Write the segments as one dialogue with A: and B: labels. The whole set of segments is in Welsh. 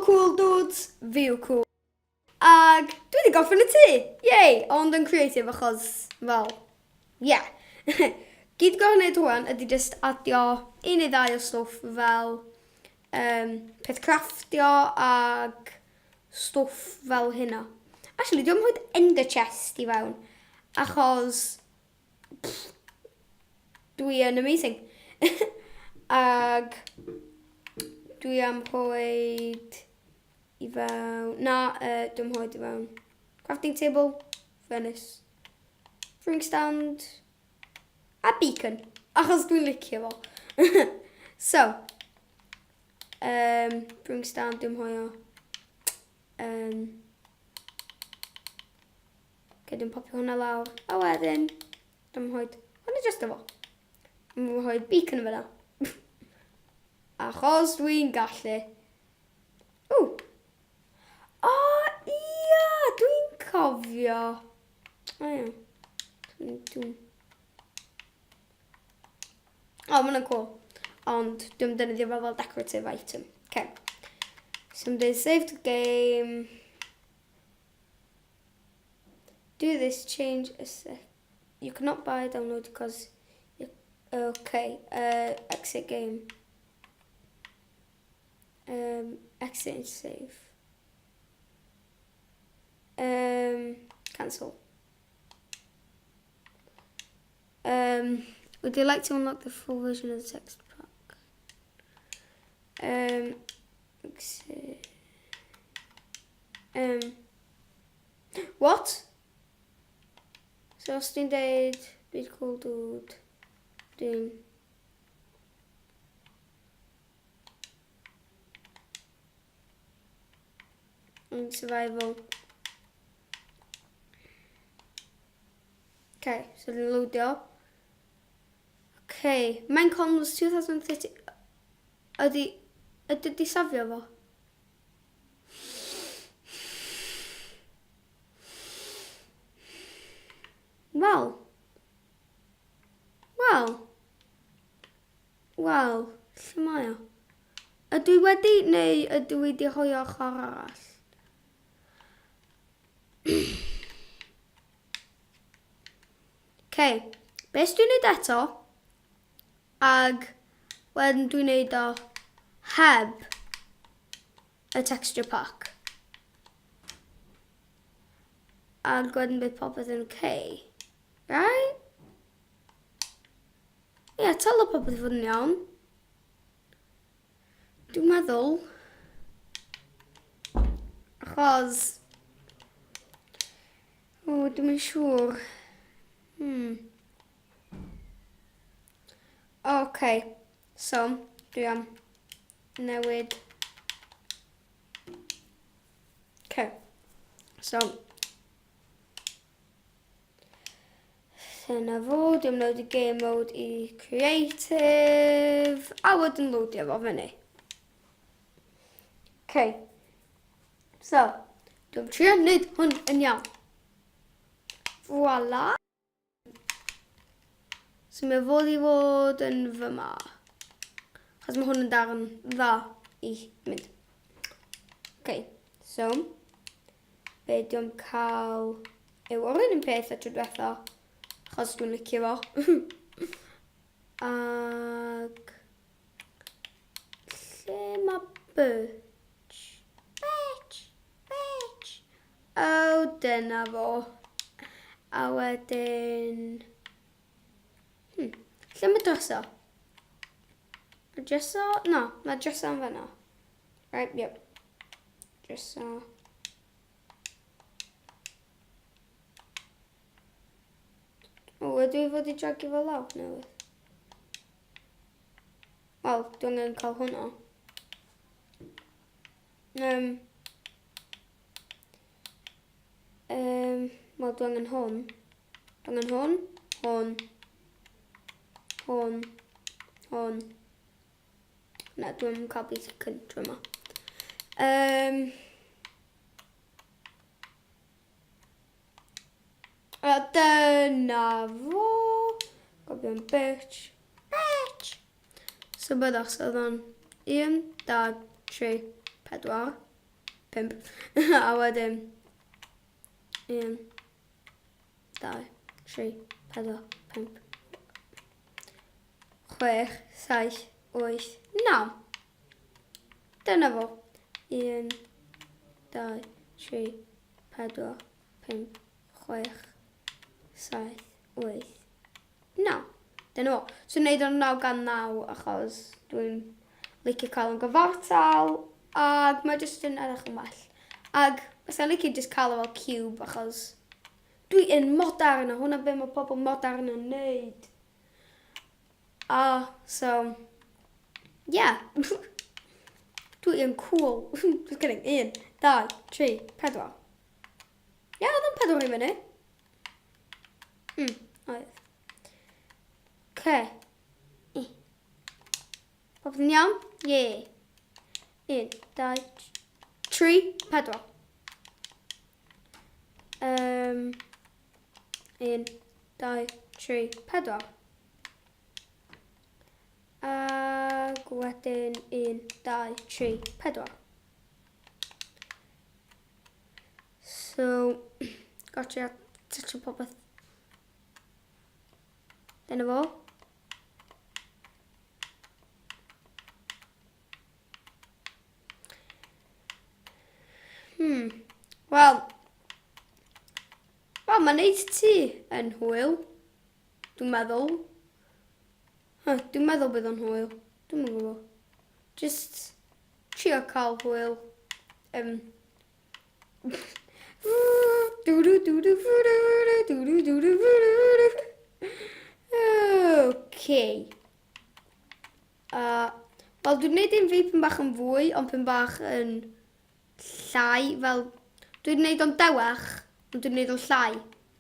A: cool dudes, fi yw cool. Ag dwi wedi gorffen y tŷ! Yay! Ond yn creative achos, fel, yeah. Gyd gorau wneud rwan ydy just adio un neu ddau o stwff fel um, peth crafftio ag stwff fel hynna. Actually, dwi'n rhoi ender chest i fewn, achos pff, dwi yn amazing. Ag dwi am rhoi i fewn... Na, uh, dwi'n rhoi i fewn. Crafting table, furnace, brewing stand, a beacon. Achos dwi'n licio fo. So, um, brewing stand dwi'n rhoi o. Um, Okay, dwi'n popio hwnna lawr. A wedyn, dwi'n rhoi hwnna just efo. Dwi'n rhoi beacon fyna. Achos dwi'n gallu. Ww. O, ia, dwi'n cofio. O, ia. Dwi'n... Dwi... O, mae hwnna'n cool. Ond dwi'n defnyddio fel fel decorative item. Okay. So, I'm dweud save the game. Do this change a sec. You cannot buy download because you, okay. Exit game. Exit and save. Cancel. Would you like to unlock the full version of the text pack? Exit. What? So os dwi'n deud, dwi'n cool dude, dwi'n... Yn survival. Okay, so dwi'n loadio. Okay, Minecon was 2030... Ydy... Ydy di safio fo? Wel. Wel. Wel, lle mae o? Ydw i wedi neu ydw i wedi rhoi o ochr arall? Okay, beth dwi'n neud eto? Ag wedyn dwi'n neud o heb y texture pack. Ag wedyn bydd popeth yn okay. Right? Ie, yeah, tala popeth i fod yn iawn. Dwi'n meddwl. Achos... O, dwi'n mynd siŵr. OK, so, dwi am newid. OK, so, dyna fo, dwi'n newid y game mode i creative, a wedyn loadio fo fyny. OK, so, dwi'n trio wneud hwn yn iawn. Voila. So mae fod i fod yn fyma. Chos mae hwn yn darn dda i mynd. Okay, so, be dwi'n cael yw o'r un peth a tro diwetha, achos dwi'n licio fo. Ac lle mae birch? Birch! Birch! O, dyna fo. A wedyn... Lle mae dryso? Mae dryso? No, mae dryso yn fanno. Right, yep. Dryso. O, ydw i fod i dragio fo lawr newydd? Wel, dwi angen cael hwnna. Wel, dwi angen hwn. Dwi angen hwn, hwn, hwn, hwn. Na, dwi'n cael beth cyntaf yma. A dyna fo. Gofion bitch. Bitch! So byddwch, so oedd o'n 1, 2, 3, 4. 5. A wedyn, 1, 2, 3, 4, 5, 6, 7, 8, 9. Dyna fo. 1, 2, 3, 4, 5, 6, 7, 8, 9. Dyna fo. So wneud o'n 9 gan 9 achos dwi'n licio cael yn gyfartal ac mae jyst yn edrych yn well. Ac fysa'n licio jyst cael o fel cube achos dwi yn modern a hwnna be mae pobl modern yn neud. A so, yeah. Dwi yn cool. Just kidding. 1, 2, 3, 4. Ie, yeah, oedd o'n pedwar i fyny. Oedd. Ce. Popeth yn iawn? Ie. Yeah. 1, 2, 3, 4. 1, 2, 3, 4. Ac wedyn 1, 2, 3, 4. So, gotcha, touch popeth. Dyna fo. Wel, wel, mae'n neud ti yn hwyl. Dwi'n meddwl. Huh, dwi'n meddwl bydd o'n hwyl. Dwi'n yn gwybod. Just trio cael hwyl. Okay. Wel, dwi'n gwneud un fi pyn bach yn fwy, ond pyn bach yn llai. Fel, dwi'n gwneud o'n dewach, ond dwi'n gwneud o'n llai.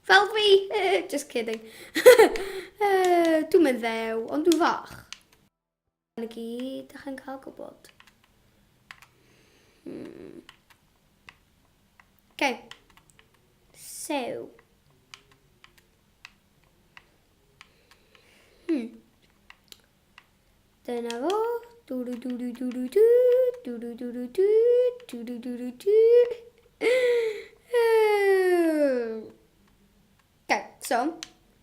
A: Fel fi! Just kidding. Dwi'n mynd ddew, ond dwi'n fach. Dyna gyd, ydych chi'n cael gwybod. Okay. So. Dyna fo. Du du du du du du du. Du du du du du. Du du du du du. Okay, so,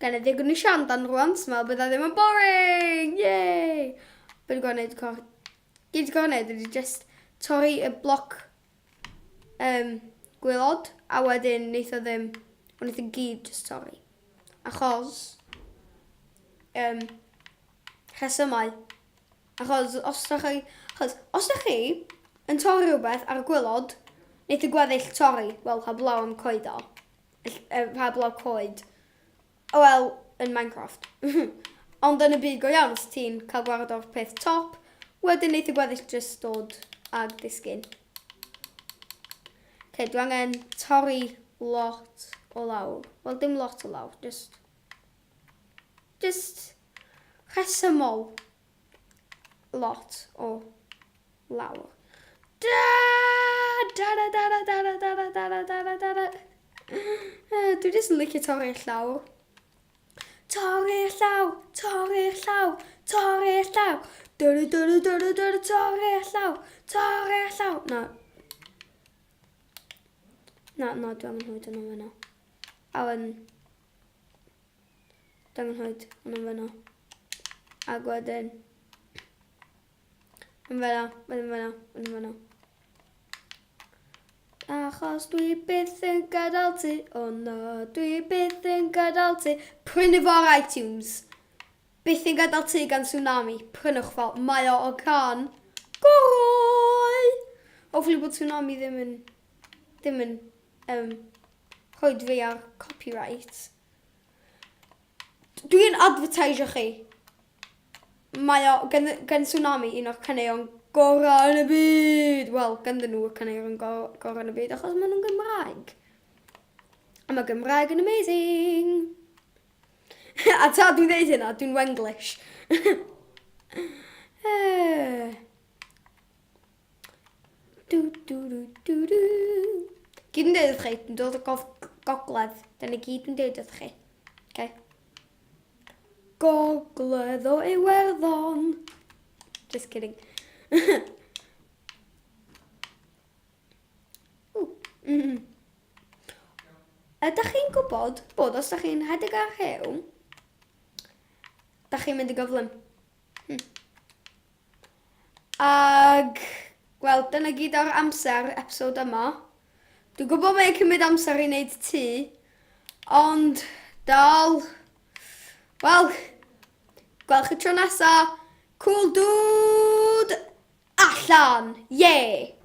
A: gan i ddigon i siarad amdan rwan, so meddwl bydd o ddim yn boring! Yay! Be dwi'n gorfod neud, gyd dwi'n gorfod neud ydy just torri y bloc gwaelod, a wedyn neith o ddim, ond neith o gyd just torri. Achos, rhesymau. Achos os da chi, achos os da chi yn torri rhywbeth ar y gwaelod, neith y gweddill torri, wel, heblaw am coed o. Heblaw coed. Wel, yn Minecraft. Ond yn y byd go iawn, os ti'n cael gwared o'r peth top, wedyn neith y gweddill just dod ag disgyn. Okay, dwi angen torri lot o lawr. Wel, dim lot o lawr, just rhesymol lot o lawr. Da! Da da da da da da da da da da da da da. Dwi jyst yn licio torri'r llawr. Torri'r llawr, torri'r llawr, torri'r llawr. Dwrw, dwrw, dwrw, dwrw, torri'r llawr, torri'r llawr. Na. Na, na, dwi angen rhoi dyna fyna. A wedyn, dwi angen rhoi hwnna fyna. Ac wedyn, yn fyna, wedyn fyna, wedyn fyna. Achos dwi byth yn gadael ti, o na, dwi byth yn gadael ti. Prynu fo ar iTunes. Byth yn gadael ti gan Tsunami. Prynwch fo, mae o o can. Gorau! Hopefully bod Tsunami ddim yn, ddim yn rhoi fi ar copyright. Dwi'n advertisio chi. Mae o gan, gan Tsunami un o'r caneuon gorau yn y byd. Wel, ganddyn nhw y caneuon gorau yn y byd achos maen nhw'n Gymraeg. A mae Gymraeg yn amazing. A ta dwi'n dweud hynna, dwi'n Wenglish. Du, du, du, du, du. Gyd yn dweud wrth chi, dwi'n dod o gof gogledd. Dyna gyd dwi'n dweud wrth chi. Okay. Gogledd o Iwerddon. Just kidding. Ydych chi'n gwybod bod os ydych chi'n rhedeg ar rhew, da chi'n mynd yn gyflym? Ag, wel, dyna gyd o'r amser episode yma. Dwi'n gwybod mae'n cymryd amser i wneud tŷ, ond dal, wel, gwelch chi tro nesa. Cool dude! Allan! Yeah!